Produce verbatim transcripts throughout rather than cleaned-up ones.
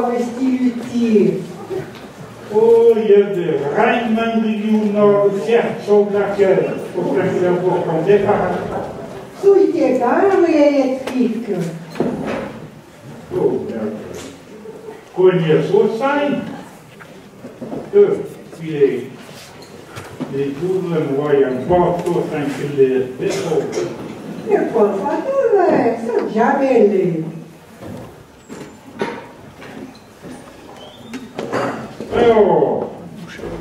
Vestiluti. Oh, y a de raimandriu no certo daquel, o que é que eu vou contar? Sui te garre elettric. Oh, merde. Conheço o sai. Eu, filei. E tudo é moia, um posto sem que lhe dê. E por favor, é, sou já beleza. Eo,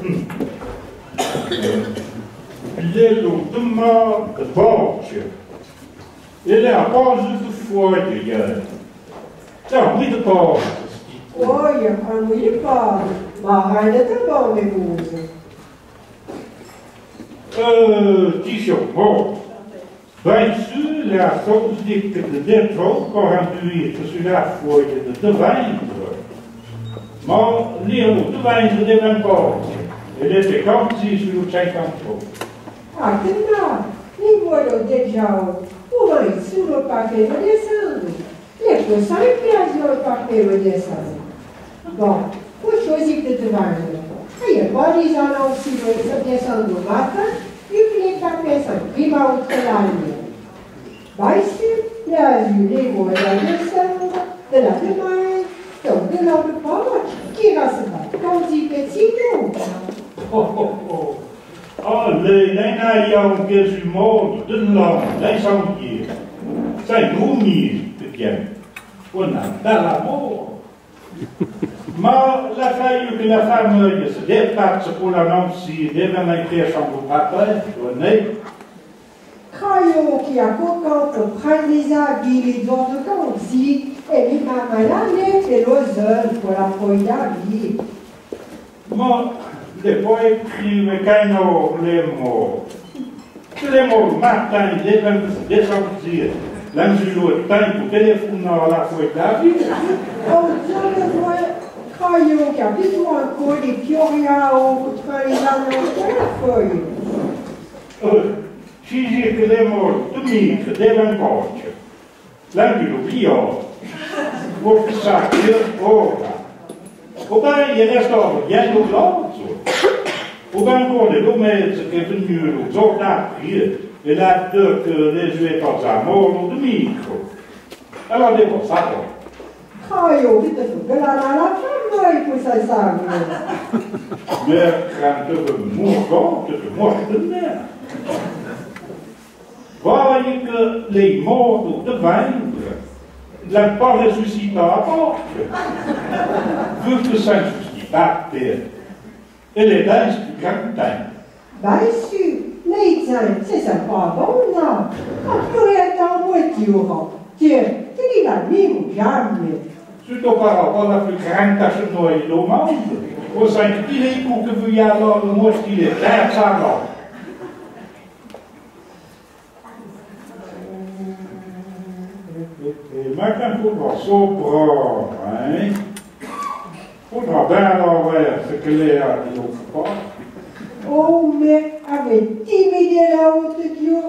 hm, lelo dema de bortse. Ele a poze de foie, ya. Ya, oui, de bortse. Oia, a oui, pa. Ma raine de bon, me guze. Euh, ti sio, bon. Bin sûr, la souse dit que de détro, quand on dit que sur la foie de devindre. Ma, lire le devindre de vingt corps. Et les pécants, si sur le cinquante. Ah, que non, ni voio déjà, ou bien sur le paquet de descendre. L'è cossà que l'è aziu par pelo de sa. Bon, po choisi que te vande. Aie, po lisa non si lo sa descendre o matin, e que l'è capé sa prima o tre l'année. Bai si, l'è aziu le mo de la descendre, de la demain, donc de l'autre part, qui va se battre, quand il fait si doux. Oh, oh, oh. Ah, le, le, na, y a un pièce du monde, de l'homme, d'un sentier. Ça, il nous mise, peut-être. On a dans la mort. Ma la feuille que la femme se dépasse pour l'annoncer, devant la pièce en vous rappelle, on est. Craio que a cocan que prendisa di li dor de canzi, e mi mama la nete lo zon pour la foie da vie. Ma, depoi, scrive quand no le mo. Le mo, matin, de ben, de sortir. L'anzulo, tanto telefono a la foie da vie. Oh, Dio, le mo, craio que a bisogno ancora di piovia o, o trenzare o foie. Oh, si dice que le mo, tu mi, que deve un coche. L'angulo, io, por que sa que ora. O ben, il reste bien de l'autre. O ben, quand le mètre que venu le jour d'après, et là, de que les yeux pas à mort de micro. Alors, des bons, ça va. Ah, io, vite, que la, la, la femme, il faut ça, ça. Mais quand tu veux mourir, tu te mords de mer. Voyez que les morts de vendre, la pas ressuscité à porte. Vu que ça ne suscite pas, et les dints du grand temps. Bien sûr, les dints, c'est sympa, bon, là. On peut être en voiture. Tiens, tu dis la mine, jamais. Surtout par rapport à la plus grande tache noire au monde. Au cinq pieds, pour que vous y allez, le mot qu'il est, ben, ça va. E, e, e, ma quand fodra sopra, hein? Fodra ben la vèr ce que l'è a di l'autre part. Oh, mais avec timide la haute Dieu,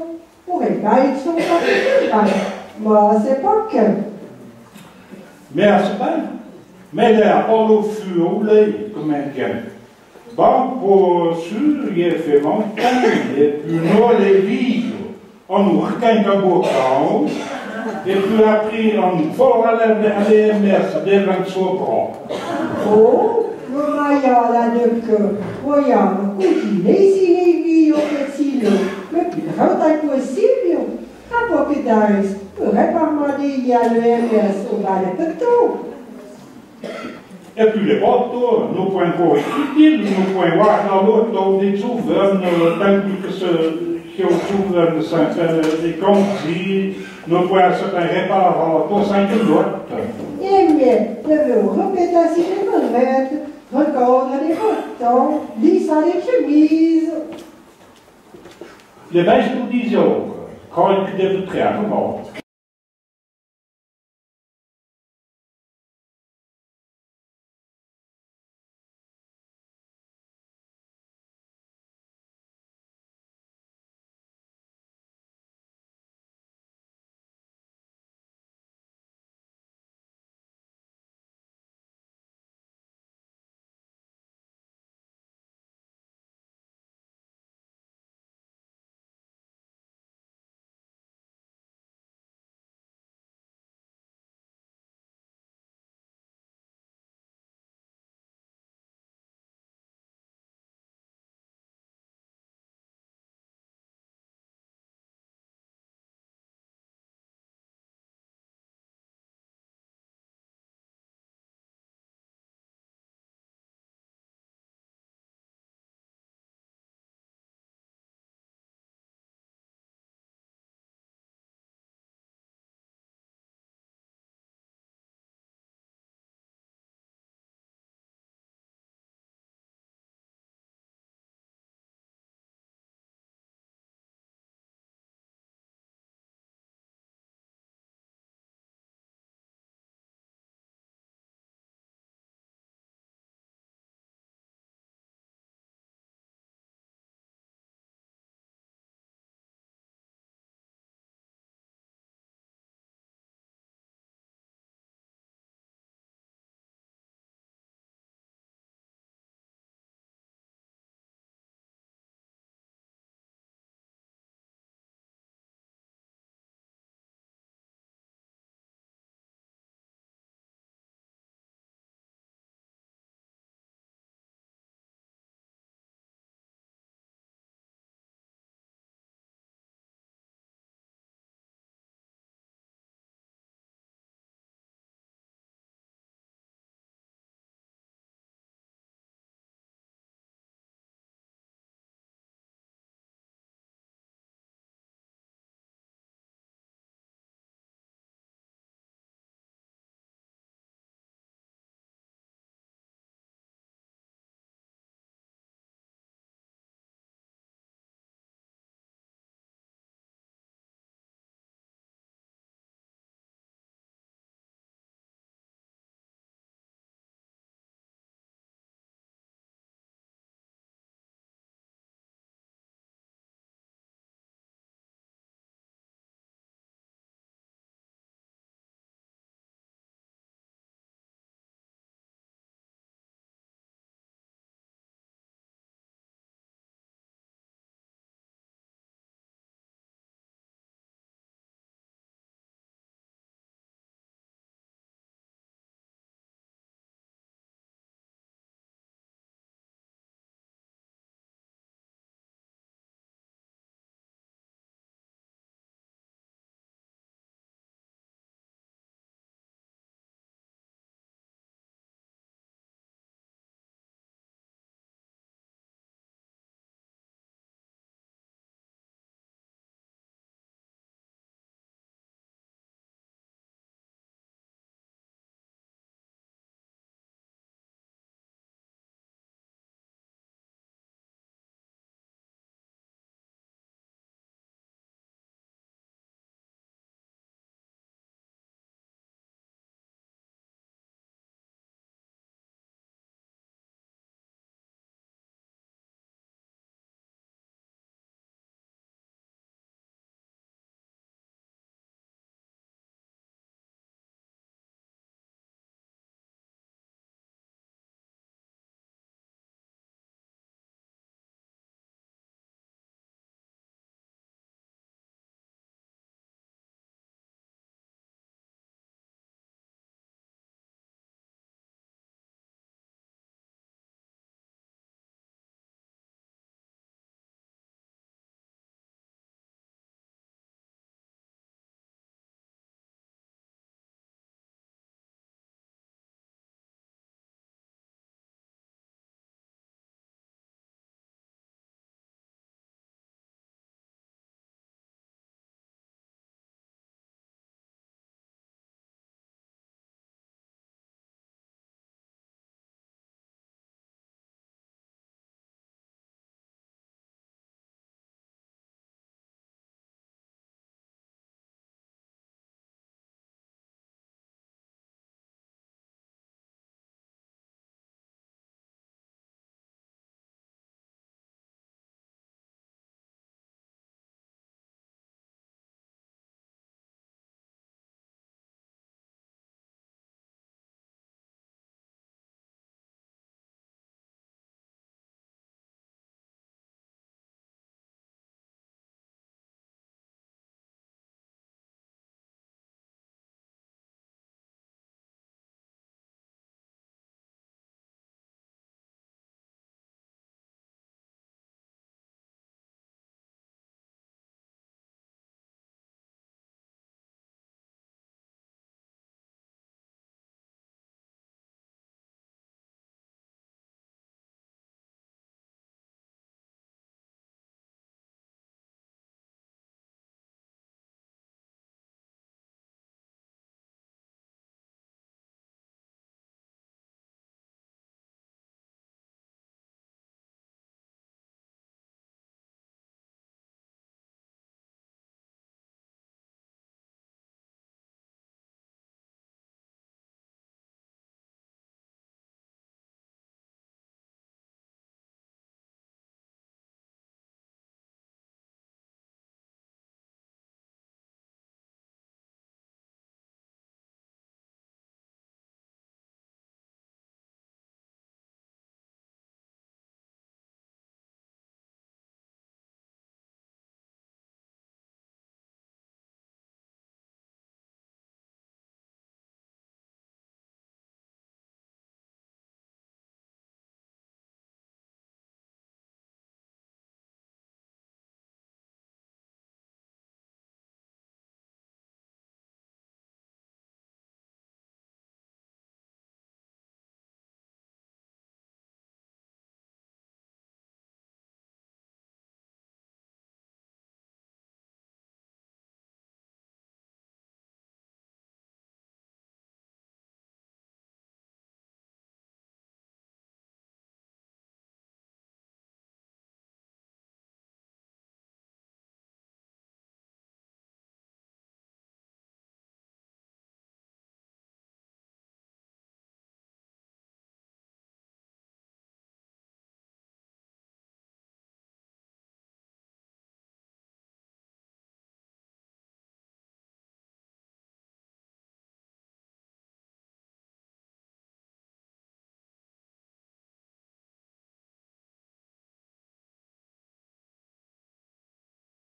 pour être bail son papier, ma c'est pas que. Mais à ce bail, mais l'è a pas le feu au lait, comme un gamin. Bon, po sûr, y è fé montagne, e pu no le viso, on nou requin comme bocão, e pu aprì on fo à l'E M S devant son bras. Oh, lo maiala de que, voyons, così, lei si le vio que si lo, le plus grand possible, à poque d'âge, pourrait pas demander à l'E M S au bal de peton. E pu le voto, no puen cor utile, no puen guardà l'oto de giuveno, tanto que se, que o giuveno sempre de conzi, no puen se reparar l'oto senque l'oto. E me, deve repetar si le remettre, recorda le boton, lisa le chemise. Le maître disait, quand il devait très avant,